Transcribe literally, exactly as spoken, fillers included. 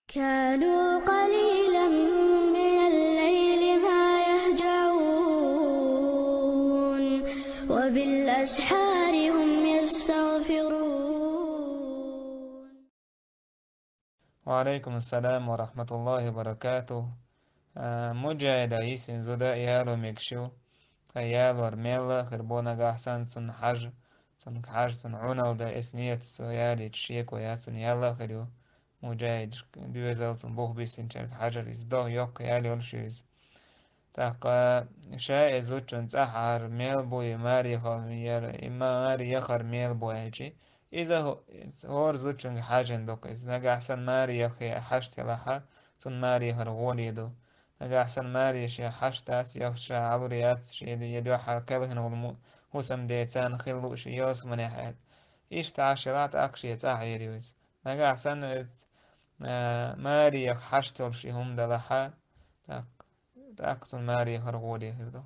كانوا قليلا من الليل ما يهجعون، وبالأسحار هم يستغفرون. وعليكم السلام ورحمة الله وبركاته. Э, муджахидах йисина зуда яло мегаш ю. Тха ялор мелла а хир бу, нагахь санна цунна хьажа, цунга хьажа, цунна Ӏуналла дан эс ниятца цо ялийча шеко яц, цунна ялла а хир ю. Муджахидашка доьзал, цунна бух биссинчаьрга хьажар, иза догӀа йоккха ял йолуш ю иза. ТӀаккха ша и зудчун цӀахь Ӏар мел бу, и маре яхар, и ма-, маре яхар мел бу аьлчи, иза хӀо-, хӀора зудчуьнга хьаьжжина ду-кх иза. Нагахь санна маре яхе хьашт елахьа, цунна маре яхар гӀоле ду. Нагахь санна маре ше хьашт дац, яхаш ша Ӏалур яц, ше я дуьхьал кхелхина волу му-, хӀусамде царна хила лууш ялсаманехь аьлла. Иштта Ӏаш елахь, тӀаккха шен цӀахь Ӏер ю иза. Нагахь санна, э, маре яха хьашт йолуш и хӀума далахьа, тӀаккха, тӀаккха цунна маре яхар гӀоле хир ду.